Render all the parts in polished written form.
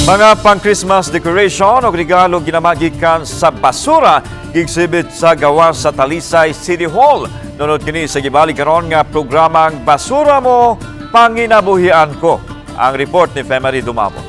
Mga pang-Christmas decoration o regalo ginama gikan sa basura gi-exhibit sa gawas sa Talisay City Hall. Nunod kini sa gibali karon nga programang Basura Mo, Panginabuhian Ko. Ang report ni Femery Dumabo.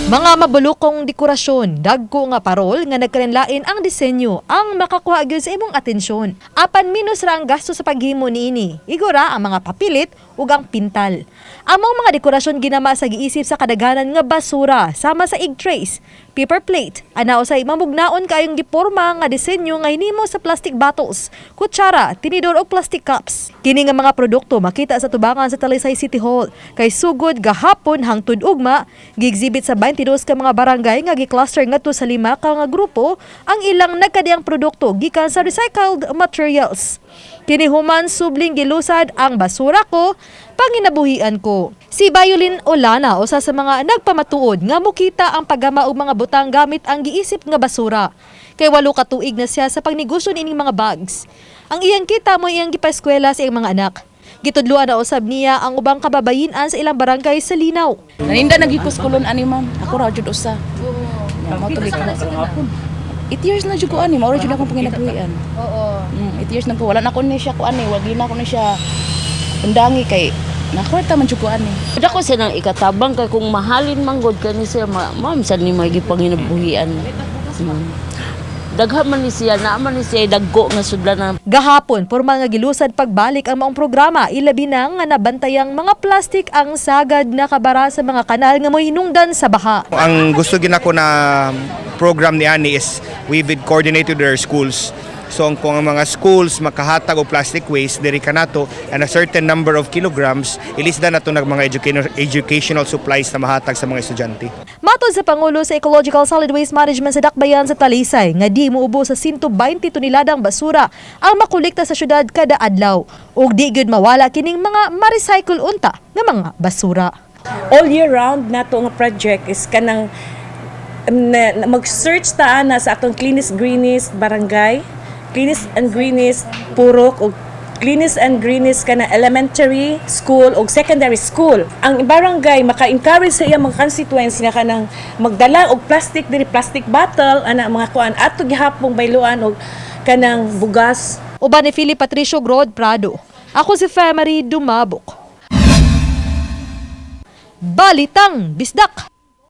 Mga mabulukong dekorasyon, dagko nga parol nga nagkalinlain ang disenyo ang makakuha gyud sa imong atensyon. Apan minus ra ang gasto sa paghimo niini. Igora ang mga papilit ug ang pintal. Among mga dekorasyon ginama sa giisip sa kadaghanan nga basura sama sa egg trays, paper plate, ana usay mamugnaon kaayong giporma nga disenyo nga hinimo sa plastic bottles, kutsara, tinidor ug plastic cups. Kini nga mga produkto makita sa tubangan sa Talisay City Hall kay sugod gahapon hangtod ugma, gi-exhibit sa 22 ka mga barangay nga gi-cluster ngadto sa lima ka nga grupo ang ilang nagkadiyang produkto gikan sa recycled materials. Kini human subling gilusad ang Basura Ko, Panginabuhian Ko. Si Violin Olana usa sa mga nagpamatuod nga mukita ang paggama og mga butang gamit ang giisip nga basura. Kay 8 ka tuig na siya sa pagnegosyo niining mga bags. Ang iyang kita mo iyang gipaeskwela sa iyang mga anak. Gitudluan na usab niya ang ubang kababayen-an sa ilang barangay sa Linaw. Naninda nagikos kulon ani, ma'am. Ako ra jud usa. Ya, mao to. 8 years na jud ko ani, mao ra jud akong panginabuhian. Oo. 8 years na ko, wala na ko ni siya ko ani, wag na ko ni siya undangi kay nakwarta man jud ko ani. Dako siya nang ikatabang kay kung mahalin man gud kani siya ma'am sa ni may gipanginabuhian. Daghan man ni siya, naa man ni siya dagko nga sudlan. Gahapon, pormal nga gilusad pagbalik ang maong programa, ilabi na nga nabantayang mga plastik ang sagad na kabara sa mga kanal nga mohinungdan sa baha. Ang gusto ginako na program ni ani is we would coordinate with their schools. So ang kung ang mga schools makahatag og plastic waste diri kanato and a certain number of kilograms, ilisda nato nag mga educational supplies na mahatag sa mga estudyante. Matod sa Pangulo sa Ecological Solid Waste Management sa Dakbayan sa Talisay, nga di muubo sa 120 toneladang basura ang makolekta sa syudad kada adlaw ug di gyud mawala kining mga ma-recycle unta nga mga basura. All year round nato nga project is kanang na mag-search ta ana sa atong cleanest greenest barangay, cleanest and greenest purok ug cleanest and greenest kana elementary school ug secondary school. Ang barangay maka-encourage sa iyang mga constituents nga kanang magdala og plastic diri, plastic bottle ana mga kuan, ato gihapong bayluan og kanang bugas. Uban ni Philip Patricio Grod Prado. Ako si Femery Dumabok. Balitang Bisdak!